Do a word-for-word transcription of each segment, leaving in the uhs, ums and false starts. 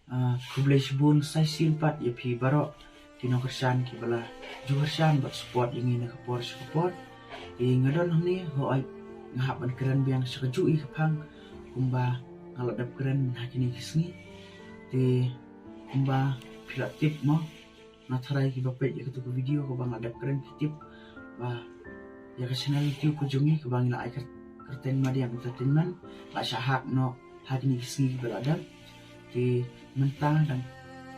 Ah, khublei shibun sa shisien pat ïa phi baroh ki nongkyrshan kiba la ju kyrshan bad support ïa ngi na ka por sha ka por. Te nga don hangne, hooid, nga hap ban kren biang sha kajuh ïa ka phang kumba nga la dep kren ha kine ki sngi. Te kumba phi la tip mo, na tharai kiba peit ïa katu ka video kaba nga la dep kren ki tip ba ïa ka channel YouTube ka jong ngi kaba ngi la ai kyr-, kyrteng Madiang Entertainment la shah hack noh ha kine ki sngi kiba la dep. Te mynta dang,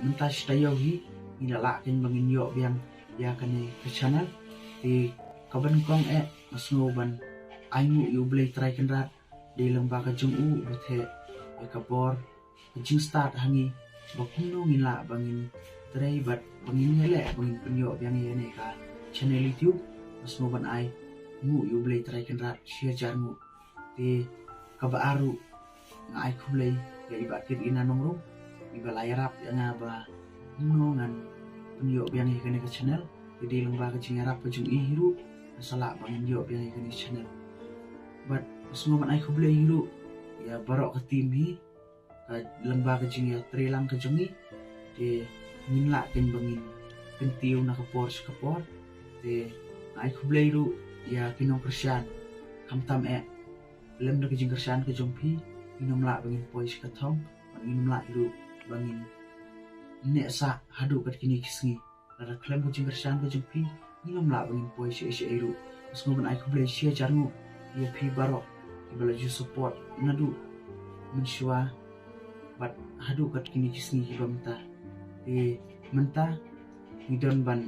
mynta shi taïew hi ngi la lah kein ba ngin ïoh biang ïa kane ka channel. Te kaba nyngkong eh nga sngew ban ainguh ïa U Blei Trai Kynrad dei lyngba ka jong u uba theh ïa ka bor ka jingstad ha ngi ba kumno ngin lah ba ngin trei bad ba ngin ïaleh ba ngin pynïoh biang ïa kane ka channel YouTube. Nga sngew ban ainguh ïa U Blei Trai Kynrad shi hajar nguh. Te kaba ar ruh nga ai khublei ïa i Bah Kit Ina Nongrum iba la ïarap ïa nga ba kumno ngan pynïoh biang ïa kane ka channel. Te dei lyngba ka jingïarap ka jong i hi ruh nga sa lah ba ngin ïoh biang ïa kane ka channel. Bad nga sngew ban ai khublei hi ruh ïa baroh ka team hi, ka lyngba ka jingïatreilang ka jong ngi. Te ngin lah kein ba ngin kyntiew na ka por sha ka por. Te nga ai khublei ruh ïa ki nongkyrshan, khamtam eh lem da ka jingkyrshan ka jong phi ngin ym lah ba ngin poi sha ka thong bad ngin ym lah ruh ba ngin neh sah haduh kat kine ki sngi. Lada khlem ka jingkyrshan ka jong phi ngin ym lah ba ngin poi shaei shaei ruh. Nga sngew ban ai khublei shi hajar nguh ïa phi baroh kiba la ju support naduh mynshuwa bad haduh kat kine ki sngi kiba mynta. Te mynta ngi don ban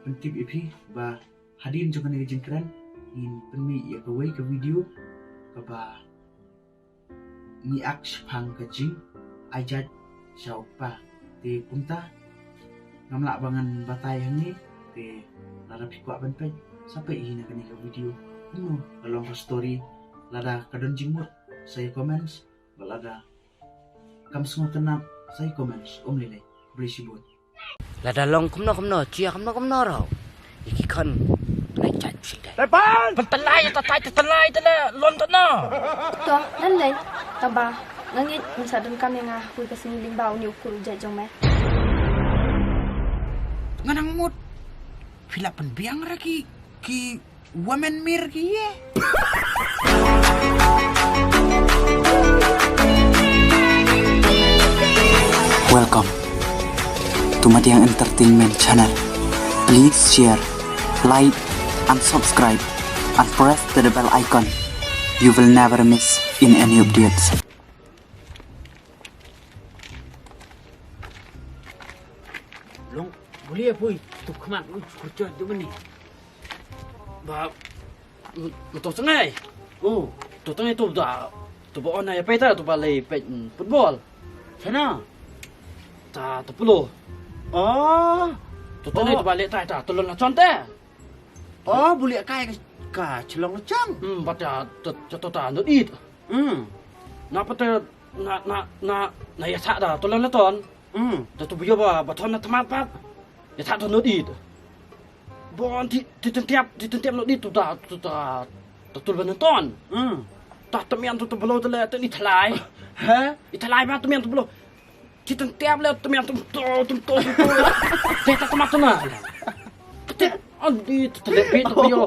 pyntip ïa phi ba hadien jong kane ka jingkren ngin pynmih ïa kawei ka video kaba ngi ak shaphang ka jingaijait sha u kpa. Te kumta ngam lah ba ngan batai hangne. Te lada phi kwah ban peit sa peit hi na kane ka video kumno ka long ka story. Lada ka don jingmut sa ïa comments, bad lada kam sngewtynnat sa ïa comments. Ym lei lei. Khublei shibun. Lada long kumno kumno, jia kumno kumno ruh, ïa ki khun ngan jait shisha. Tepan! Pyntyllai, tatai, pyntyllai, te la lon te no. Tong, ngan leh, tang ba nga ngeit ngin sa donkam ïa nga ha kawei ka sngi lyngba une u kur u jait jong me. Nga nang mut phi la pynbiang ra ki, ki Women mir ki ye. Welcome to Madiang Entertainment Channel. Please share, like, and subscribe, and press the bell icon. You will never miss in any updates. Long, boleh ya, Pui? Tu kemat, ui, kerja tu ni. Ba, tu tengah. Oh, tu tengah tu dah. Tu ba on ya peta tu ba lei pet, mm, football. Sana? Ta tu puluh. Oh. Tu tengah tu ba lei ta ta tu lon la chonte. Oh, boleh kai ka, ka chelong la chong. Hmm, ba ta tu ta tu ta nut it. Hmm. Na peta na na na na ya sa da tu lon la ton. Hmm. Ta tu bio ba ba ton na tmat pat. Ya sa tu nut it. Bon ti ti tentiap ti tentiap no di tu ta tu ta ta tul ban ton. Hmm. Ta temian tu tu belo tu le tu ni thlai. Ha? I thlai ma temian tu belo. Ti tentiap le temian tu tu tu tu. Te ta tmat tu na. Te on di tu le bit tu yo.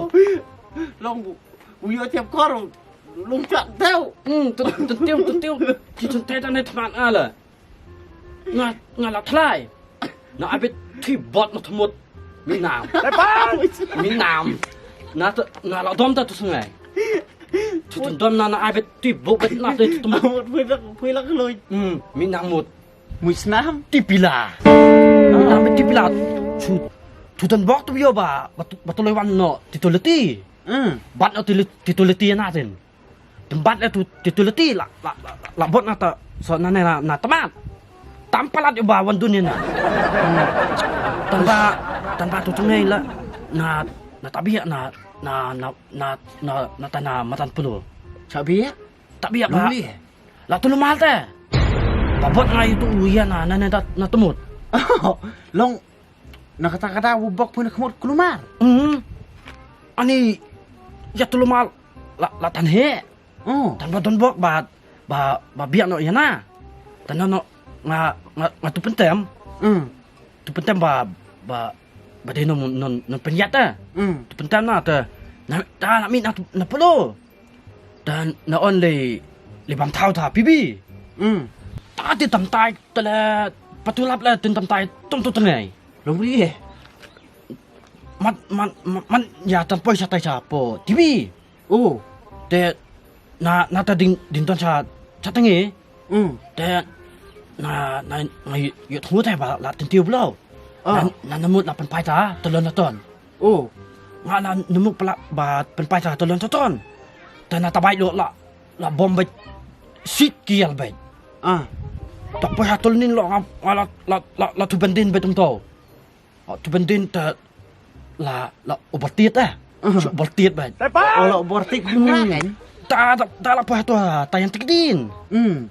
Long bu. Bu yo tiap kor. Long tak teu. Hmm, tu tu teu tu teu. Ti tentiap ta ne tmat ala. Nga, nga la thlai. Na abit ti bot na tmut. Mi nam. Mi nam. Na ta, na la dom ta tu sngai. Tu tu dom na, na abit ti bot bet na tu tmut. Mut, pui lak, pui lak lui. Hmm, mi nam mut. Mui snam. Ti pila. Mi nam ti pila. Tu, tu tan bok tu yo ba, ba tu, ba tu lui wan no, ti tu leti. Hmm. Bat no ti, ti tu leti na tin. Tymbat le tu, ti tu leti la, la, la, la bot na ta, so na ne na, na tmat. Tam palat ïa ba wan dunia na. Tang ba, tang ba tu tngai la, na, na tabiat na, na, na, na, na, na ta na matan pulu. Tabiat? Tabiat ba. Long li, eh? La tu lumal te. Ba bot ngai tu uya na, na, na, na, na temut. Long, na kata kata u bok pun khmut kulumar. Hmm. Ani, ya tu lumal, la, la tan he. Oh. Tan ba don bok ba, ba, ba biak no ïa na. Tan no, no, Nga, nga, nga tu pyntem. Hmm. Tu pyntem ba, ba, ba dei non, non, non pynïat, eh. Hmm. Tu pyntem na te, na, ta na mi na, na pelo. Dan na on le, le bam thau ta pibi. Hmm. Ta te tam tai, te le, patulap le, tin tam tai, tum tu tengai. Long bri eh. Mat, mat, mat, mat, ya tan poi sa tai sa po, T V. Oh. Te, na, na ta ding, ding ton sa, sa tengi. Hmm. Te, na, na, na, yu, yu, thngu te ba, la, tin tiu blo. Ah. Na, na, na mut la pynpai ta, telon na ton. Oh. Nga la, na mut pala, ba, pynpai ta, telon ta ton. Te na ta bai lo, la, la bom bai, sit kial bai. Ah. Ta poi ha telon nin lo, nga, nga la, la, la, la tu bendin bai tum to. Oh, tu bendin ta la, la overtit eh. Mhm. Su overtit ba. Oh, la overtit. Hmm. Kan? Ta, ta, ta la poi tu ha, ta yang tikdin. Hmm.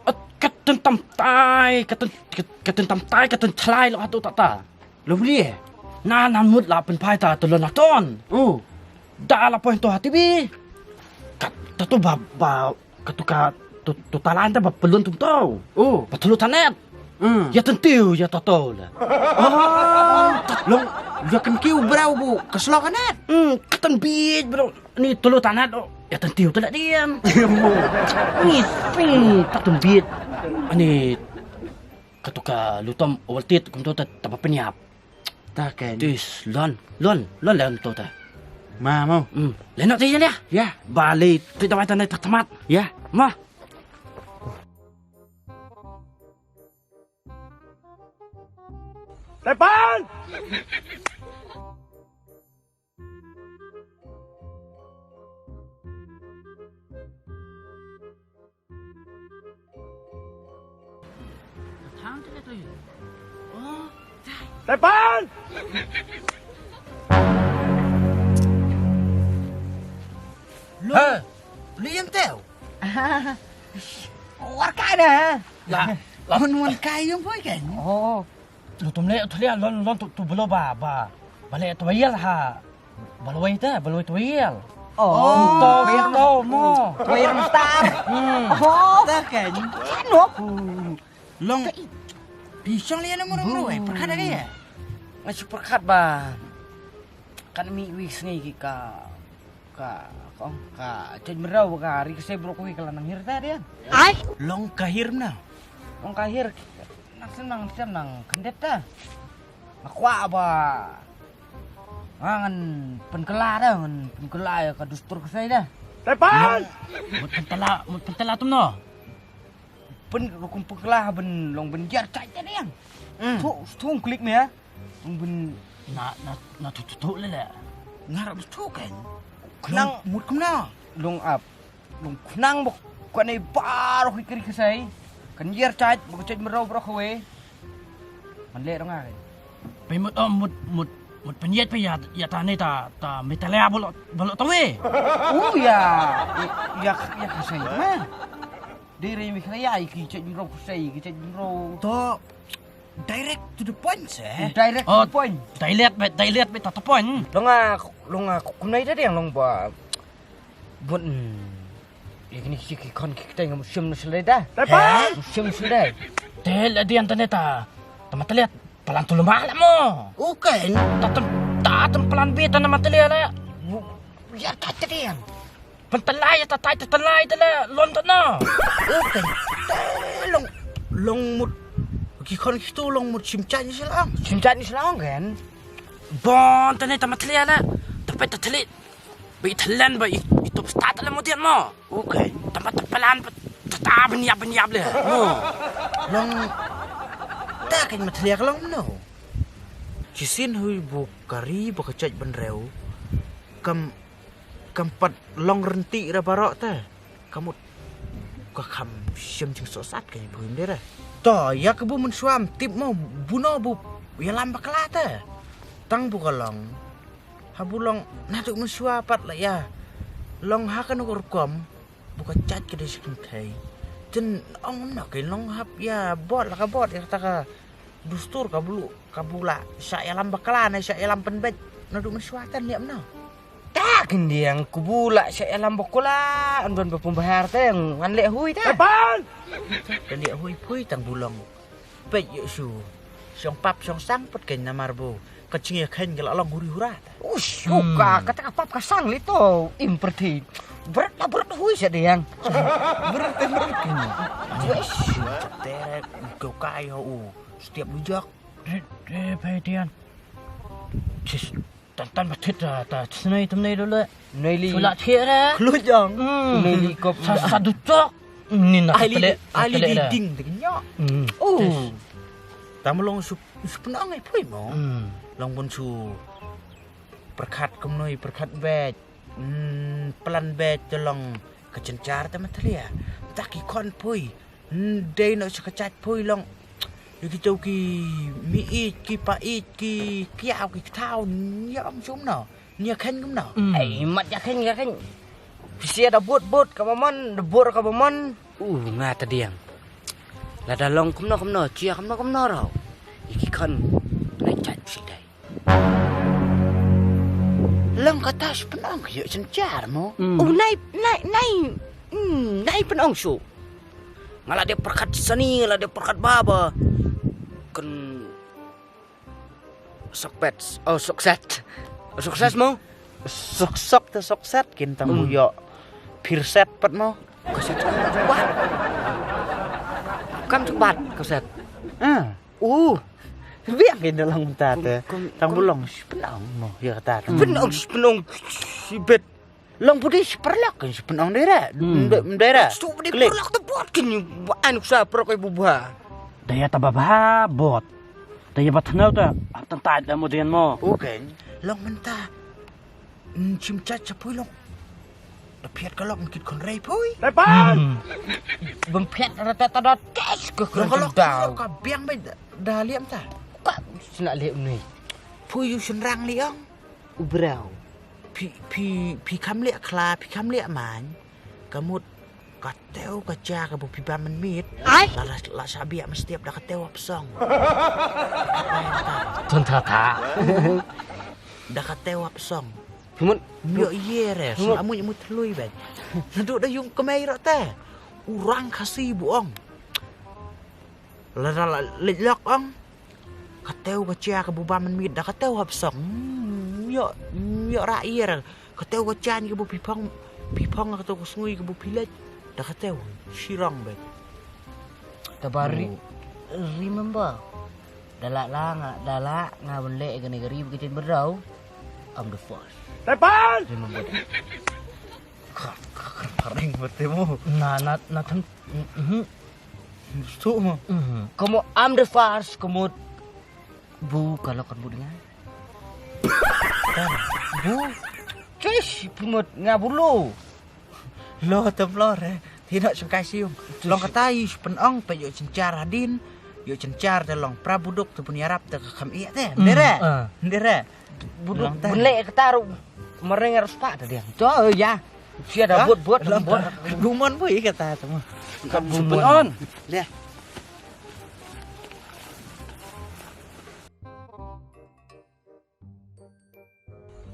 Ot, ka tin tam tai, ka tin, ka, ka tin tam tai, ka tin chlai lo ha tu ta ta. Lo bri eh. Na, na mut la pynpai ta tu lo na ton. Oh. Da la poi tu ha T V. Ka, ta tu ba, ba, Ka tu ka, tu, tu talan ta ba pelun tum tau. Oh. Ba tulu tanet. Hmm. Ya tentiu, ya tato la. Oh. Long, ya ken kiu brau bu, ka slo kanet. Hmm, ka ten bit bro. Ni tulu tanet, oh. Ya tentiu tu la diam. Ni ping, ta ten bit. Ani, ka tu ka lutom overtit, kum tu ta, ta ba penyap. Ta ken. Tis, lon, lon, lon lem to ta. Ma, mo. Hmm, leno te ya. Ya. Bali, te dawai ta ne tak tamat. Ya. Ma. Tepan! Tepan! Lo. Ha, Liam teu. War kai da. La, la. Mon mon kai yung poi kan. Oh. Lu tum le, tu le, lon, lon, tu, tu belo ba, ba. Ba le, tu yel ha. Balwai ta, balwai tu yel. Oh. To, to, mo. Tu yel star. Hmm. Oh. Ta kan. Ano? Long. Pi shong le na mo mo. Pyrkhat da ka ya. Nga shu pyrkhat ba. Kan mi wi sngi ki ka, ka, ka, ka, choj mrau ka ri ka se bro ko ka la nang hir ta dia. Ai. Long ka hir na. Long ka hir. Nang sem nang sem nang khandet ta. Nga kwah ba. Nga ngan pynkylla da, ngan pynkylla ya ka dustur ka sai da. Tepan! Mut pynkylla, mut pynkylla tum no. Pyn, rukum pynkylla ban long ban jar chai ta deng. Hmm. Tu, tu klik me ya. Long ban na, na, na tu, tu, tu le le. Ngarap tu kan. Khnang. Long mut kumna. Long ap. Long khnang bok. Kwane baroh ki kri ki sai. Kan jar chai, bok chai merau baroh kwe. Man le rong ai. Pai mut, oh, mut, mut, mut pynïaid pa ya, ya ta ne ta, ta Meghalaya bolo, bolo ta we. Oh ya, ya, ya ka sai ma. Dei re Meghalaya ki chait bro ku sai, ki chait bro. To direct to the point se. Direct to the point. Dialect bet, dialect bet ta to point. Long a, long a kumnai ta deng long ba. Bun. Ye kini ki ki kon ki teng musim nu selai da. Tepan. Musim selai. Te la di antene ta. Tama telet. Palan tu lemah la mo. Uken. Ta tem, ta tem palan bi ta nama telet la. Ya ta tediam. Pentelai ta tai ta telai ta la lon ta na. Uken. Long, long mut. Ki kon ki tu long mut sim chan ni selang. Sim chan ni selang kan. Bon tene tama telet la. Tapi ta telet. Ba i thlen ba i, i top start le mo tiat mo. Okay. Tamba ta plan ba ta ta ban ïap ban ïap le. Mo. Long ta kan ma thlia ka long no. Ki sin hui bu kari ba ka chait ban reu. Kam, kam pat long renti ra barok ta. Ka mut ka kham shem jingsohsat ka ïa phuim de re. To ïa ka bu mynshuwa tip mo buno bu ïalam bakla te. Tang bu ka long ha bu long naduh mynshuwa pat la ïa long ha ka nuk rukom bu ka chait ka dei shi kynthei. Ten ong no ka long hap ïa bot la ka bot ïa kata ka dustur ka bulu ka bu la sha ïalam bakla ne sha ïalam pynbeit naduh mynshuwa ten ïa mno. Ta kin diang, kubu la sha alam bakula, an don ba pum bahar te, ngan leh hui ta. Epan! Te leh hui phui tang bulong. Peit ïoh shu. Shong pap shong sang put ken namar bu. Ka ching ïa khein ka la long huri hura ta. Ush, hmm, ka, kata ka pap ka sang li to, im perthi. Berat la berat hui sha diang. Berat te berat ken. Yes. Terek, ko kai ho u. Setiap lujak. Dre, dre, pei dian. Sis, tan tan ba thit ta, ta, snei tam nei dole. Nei li. Sula thit re. Kluit jong. Hmm. Nei li kop. Sa, sa du chok. Ni na ai li, tele, ai li tele di re. Ding de nyo. Hmm. Oh. Tis. Tam long su, su pnong ai phui mo. Hmm. Long bun su. Perkhat kumnoi, perkhat bej. Hmm, plan bej te long ka chenchar te matria. Ta ki khon phui. Ndei no sa ka chat phui long. Ïa ki to ki mi ïeit, ki pa ïeit, ki kiaw, ki kthau, nia ong sum no. Nia khen kum no. Mm. Ai, mat ïa khen, ïa khen. Pisia da bot bot ka ba mon, da bot ka ba mon. Uh, nga ta diang. Lada long kumno kumno, chia kumno kumno rau. Ïa ki khon. Nai chat si dai. Long kata shu pynong ka ïoh chenchar mo. Mm. Oh, nai, nai, nai. Mm, nai pynong shu. Nga la dep pyrkhat sani, nga la dep pyrkhat baba. Kan sokpet, oh, sokset. Sokset mo? Sok sok te sokset kin tang bu ïoh. Pirset pat mo. Kaset. Wah. Kam sokbat kaset. Ah. Uh. Biang kin dalam ta te. Tang bu long shu pynong mo ïa kata. Pynong, pynong, sibet. Long pudi shu pyrlok kan shu pynong dei re. Hmm. Dei re. Shu pudi pyrlok te bot kin yu an sa pyrlok ai buba. Dei ta baba bot. Dei ba thnau ta. Tang ta da mo den mo. Okay. Long mynta. Chim chat cha phui long. Da phiat ka lok kit khon rei phui. Tepan. Bym phiat ra ta ta da tes ka khon ka lok ka biang bai da liam ta. Ka sna liam ni. Phui yu shnrang liang. U brau. Phi, phi, phi kham leh khla, phi kham leh man. Ka mut ka tew ka ja ka bu phi bam mynmiet. Ai. La, la, la sa biak mynstep da ka tew ap song. Ton ta ta. Da ka tew ap song. Phi mut. Myo ye re, phi mut. Amu amu thlui ben. Nadu da yung kemai ro te. Urang Khasi bu ong. La, la, la, leh lok ong. Ka tew ka chia ka bu bam mynmiet da ka tew hap song. Mm, ïoh, mm, ïoh ra ir. Ka tew ka chia ni ka bu phi phong, phi phong ka tew ka sngui ka bu phi leit. Da ka tew shirong bet. Te ba ri-, remember. Da la la nga, da la nga ban leh kane ka ri ba ka chen berdau. I'm the first. Tepan! Remember that. Ka, ka, ka, ka reng berte mo. Na, na, na, than, mhm. Suk mo. Mhm. Ka mut I'm the first, ka mut bu ka lok kan bu dengan. Kan, bu. Chish, phi mut nga bu lo. Lo te lo re. Ti nok sengkai siung. Long kata i shu pynong pe ïoh chenchar hadien. Ïoh chenchar te long pra buduk te pun ïarap te ka kham ïa te. Hmm, ndere. Ah. Ndere. Buduk bun leh kata ru. Mareng arus pak tadi. To, ya. Sia dah buat, buat, buat. Gumon bu kata tu. Bukan gumon. Pun on. Leh.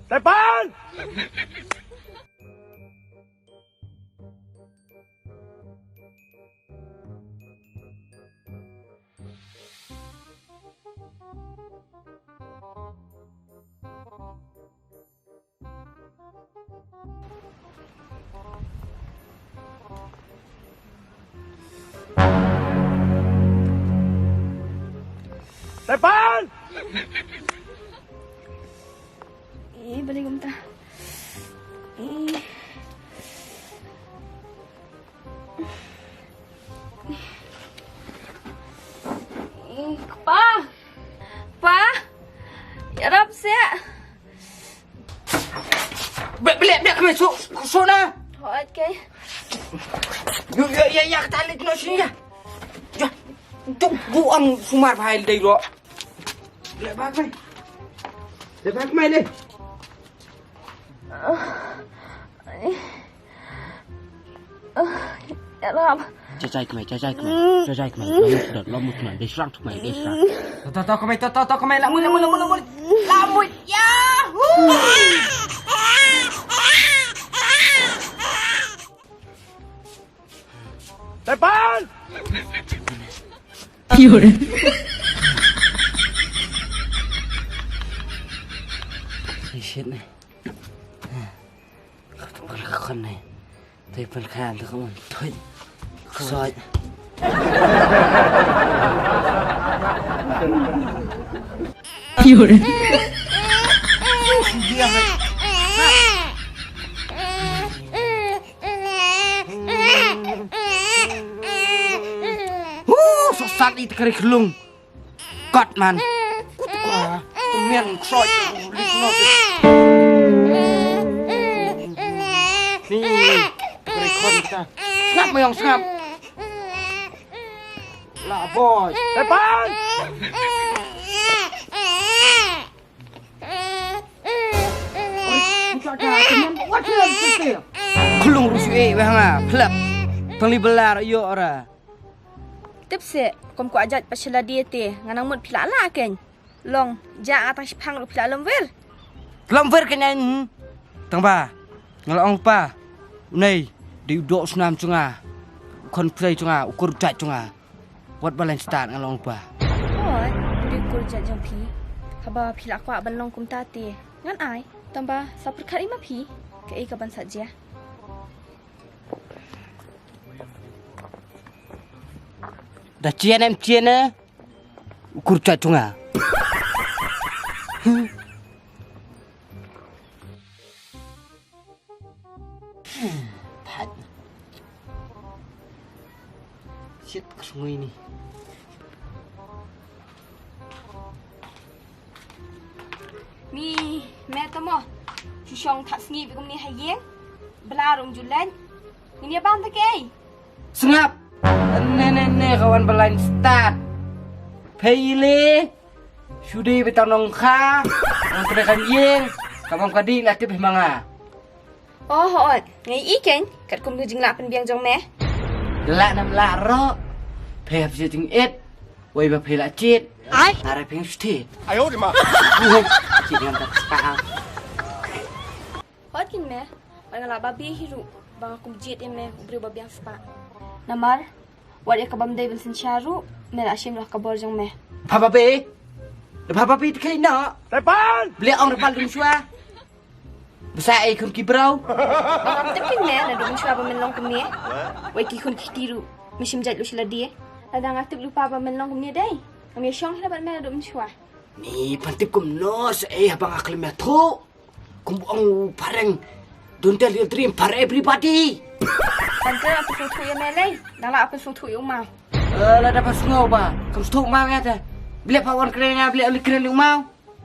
Tepan! Tepan! Ih, balik kumta. Ih. Ih, pa! Pa! Ïarap seh! Bek, bek, bek, kemai, su, su na. Hooid, kei. Ïa, ïa, ïa, ïa, kata leit noh sini, ïa. Ïa. Tu, bu ang sumar bahai dei ro. Leh bak mai. Leh bak mai leh. Jajai kemai, jajai kemai, jajai kemai. Lamut dot, lamut kemai, dei shrang kemai, dei shrang. To, to, to, kemai, to, to, to, kemai, lamut, lamut, lamut, lamut. Lamut, yahoo! Tepan! Pure. Shit ne. Khon ne. Tepan khan te khon. Toi. Soi. Pure. Huh, sosat i te kari klung. Kot man. Kut kwa. Temen ksoi. Lik not. Ni. Kari klung ta. Sngap mo yong sngap. La boy. Tepan. Oi, buka ka, temen, wat dia, sente. Klung rusu e weh nga, plep. Tang li belar yo ora. Tip se, kom ku ajat pa sila dia te, nga nang mut phi la la ken. Long, ja nga tang shipang ruh phi la lom wer. Lom wer ken ai. Tang ba, nga la ong pa. Nei, di u dok snam chunga. U khon plei chunga, u kur jat chunga. Wat ba lain stad nga long pa. Oi, di kur jat jong phi. Haba phi la kwah ban long kumta te. Ngan ai, tang ba sa pyrkhat i ma phi. Kaei ka ban sa jia. Da chien em chien eh. U kur jat chunga. Thait. Shit, ka sngui ni. Mi, me tamo. Shu shong thak sngi bi kumni ha ïing. Bla rung julen. Ngin ïa bam ta kei. Sngap. Ne ne ne ka wan balain stad. Pheile. Shu dei bita nongkha. Nong kre kan ïing. Ka bam ka dih la tip hi ma nga. Oh, hooid. Ngi i ken, katkum ka jinglah pynbiang jong me. Lah nam lah ro. Phe hap jingit. Wei ba phe lah chit. Ai. Nare phe sthi. Ayo di ma. Chit ngam tak spa. Hooid kin me. Ba nga lah ba bi hi ruh. Ba nga kum jit ïa me, u briew ba biang spah. Namar wat ïa ka bam dei ban synshar ruh, me la shim la ka bor jong me. Pha ba bi. Da pha ba bi te khlieh noh. Tepan. Blia ong da pal dum shwa. Basa ei khun ki brau. Ba ngam tip kin me na dum shwa ba men long kumne. Wei ki khun ki kti ruh. Me shim jait lu shila die. Lada nga tip lu pa ba men long kumne dei. Ngam ïa shong hla bad me na dum shwa. Ni pan tip kumno sa ei haba nga khlem ïa thu. Kum ong phareng. Don't tell your dream for everybody. Pante ap sngewthuh ïa me lei. Dang la ap sngewthuh ïa u maw. Eh, lada ba sngew ba. Kam sngewthuh maw ïa te. Blia pa wan kren ïa blia li kren li u maw.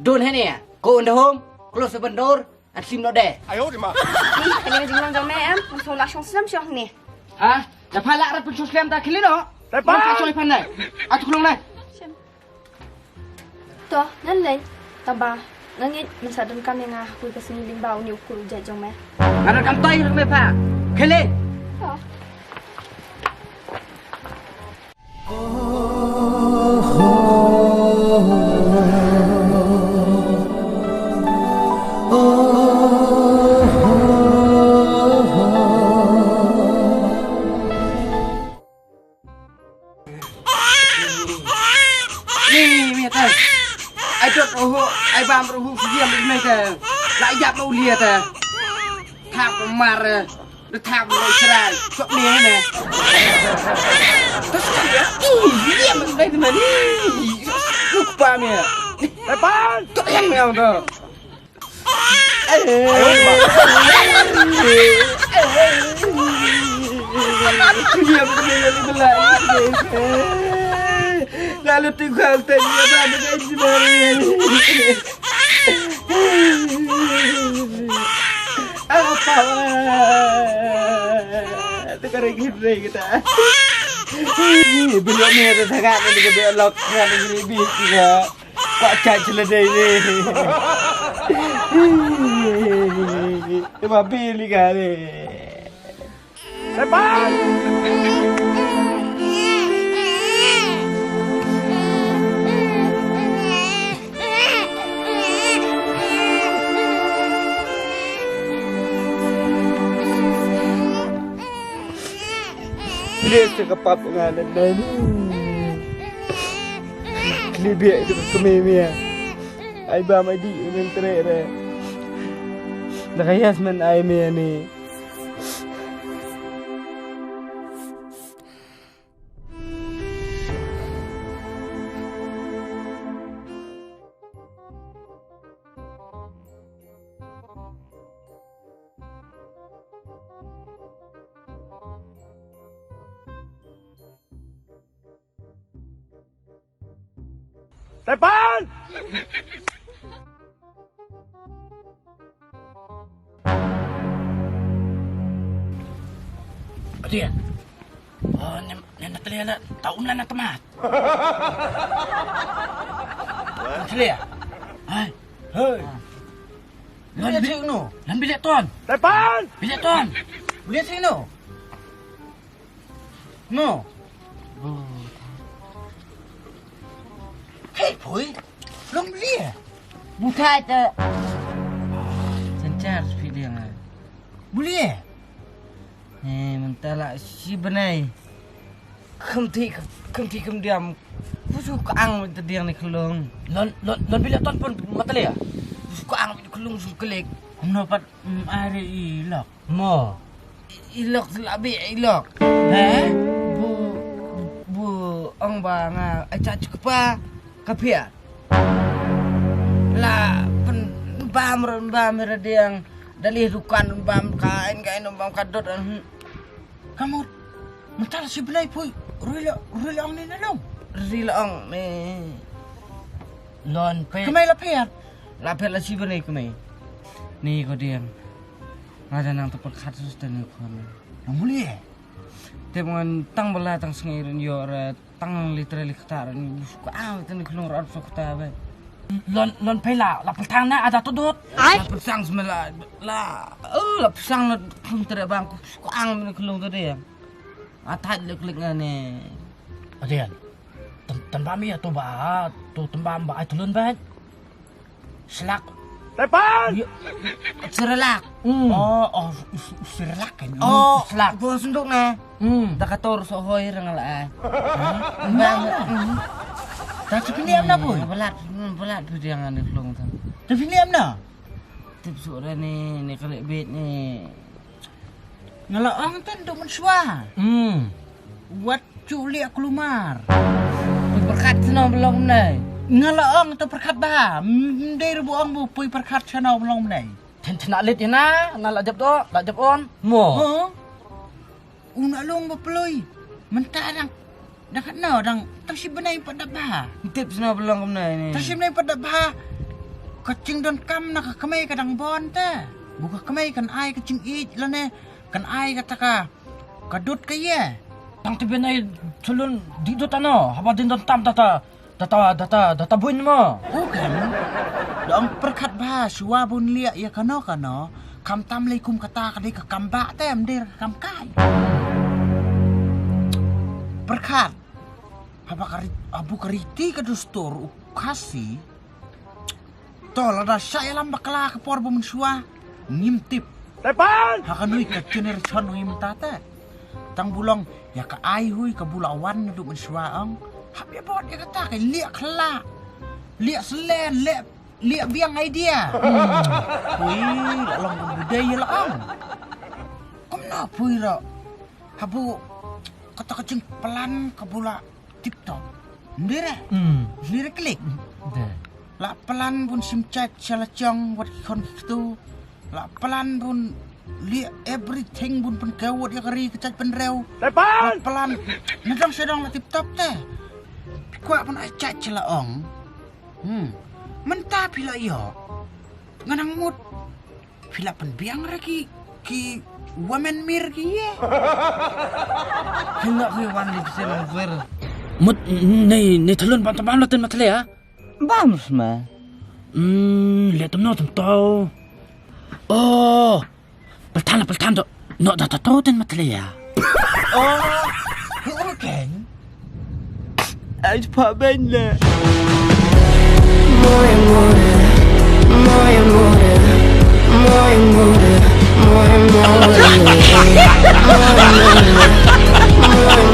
Don't hene ïa. Go in the home. Close the door. And sleep not there. Ayo di ma. Ni, kane ka jinglong jong me em. Ngam sngewlah shong slem shong ne. Ha? Da pha lah rat pynshong slem ta khlieh noh. Tepan. Wan ka shong i phan dai. Atu klong dai. To, ngan leit. Taba nga ngeit men sa donkam ïa nga ha kawei ka sngi lyngba une u kur u jait jong me. Nga donkam toi ruh me pa. Khie leit. To. Ni, ni, ni, ta. Ai dot ruh, ai bam ruh, siam ruh ni ta. La ïap ma u lia ta. Thap mar, de thap ruh chrai. Chop ni ni. Terus kan ya. Ih, siam ruh ni ta ni. Lupa ni. Lepas. Tok yang yang tu. Lalu tinggal tanya dah dengan jemari. Apa? Tukar lagi kita. Belum ni ada sangat ni kita belok sangat ni kita. Kwah chat sha lade ni. Te ba bi li ka ni. Bye bye. Leh sa ka pap nga na nan. Kli biak itu ka kmie mia. Ai ba mai di men tre re. Na ka yas men ai mia ni. Tepan! Adia. Oh, nem nem na tele la. Tau um la na temat. Tele. Hai. Hei. Lan bilik no. Lan bilik ton. Tepan. Bilik ton. Bilik sino. No. Hei pui. Long bilik. Buta te. Sanchar feeling. Bulik. Eh, mynta la shi bnai. Kham ti kham ti kham diam. Busu ka ang mynta diang ni khlung. Lon lon lon bilik ton pun matale ya. Busu ka ang mynta khlung su klik. Kumno pat mm, are i lok. Mo. I lok la bi i lok. He? Bu bu ong ba nga acha chukpa kapia. La pen bam ron bam radiang. Dalih dukan bam kain kain bam kadot. Kamut. Mental si benai pui. Rui la rui la ong ni nalong. Rui la ong ni. Lon pe. Kemai la pet. La pet la si benai kemai. Ni ko diang. Nga da nang tepek khat sus tani khon. Nang muli eh. Tep ngan tang bela tang sngi ren yo re. Tang literally kata ren busu ka ang tani khlung rat so kata be. Lon lon pela la peltang na ada tudut. Ai. La peltang semela la. Oh la peltang na khlung tere bang ku busu ka ang tani khlung tadi ya. Atat lek lek ngane. Adian. Tan ba mi ya to ba to tembam ba ai tulun ba. Selak. Tepan. Serelak. Hmm. Oh, oh, serelak kan. Oh, selak. Gua sendok na. Hmm. Dah kator sohoi rang la. Bang. Dah tu pilih amna boy. Belat, belat tu jangan di pelong tu. Tu pilih amna. Tip sore ni ni kali bit ni. Nga la ong ten duk mynshuwa. Hmm. Wat ju liak klumar. Pui pyrkhat sno ba long kumne. Nga la ong to pyrkhat ba. Mdei ruh ba ong ba pui pyrkhat sno ba long kumne. Ten tena lit ina, na la jap do, la jap on. Mo. Ho. Una long ba ploi. Mynta dang Dang katno dang tang shi bnai pat da bha. Tip sno ba long kumne ni. Tang shi bnai pat da bha. Ka jingdonkam na ka kmai ka dang bon te. Bu ka kmai kan ai ka jingïeit lane kan ai kata ka ka dud ka ïa. Tang te bnai thulun di dud ano haba din don tam data data data data buin mo. U kan. Dang pyrkhat bha shuwa bun liak ïa kano kano. Kam tam lei kum kata ka dei ka kam ba te em dei ka kam kai. Pyrkhat. Haba ka ri-, abu ka riti ka dustur u Khasi. To lada sha ïalam bakla ka por ba mynshuwa ngim tip. Tepan! Ha ka nui ka generation nui mynta te. Tang bulong ïa ka ai hui ka bula wan na du mynshuwa ong. Hap ïa bot ïa kata ka liak khla. Liak selen, liak liak biang idea. Hui, la long kum budai ïa la ong. Kumno pui ro. Habu kata ka jingplan ka bula TikTok. Ndire. Hmm. Ndire klik. De. La plan bun sim chat sha la chong wat ki khon ki ktu. La plan bun liak everything bun pynkew wat ïa ka ri ka chat pynrew. Tepan! La plan. Nadong sha dong la TikTok te. Kwah pun ai chat sha la ong. Hmm. Mynta phi la ïoh. Nga nang mut. Phi la pynbiang re ki ki women mir ki ye. Phi la ki wan li phi se long ver. Mut nei nei thlun ban tbam la ten ma thle ha. Bam sma. Hmm, le tum no tum to. Oh. Peltan la peltan to. No da to ten ma thle ya. Oh. Hu ken. Ai pa ben le. Moje more, moje more, moje more, moje more, moje more, moje more.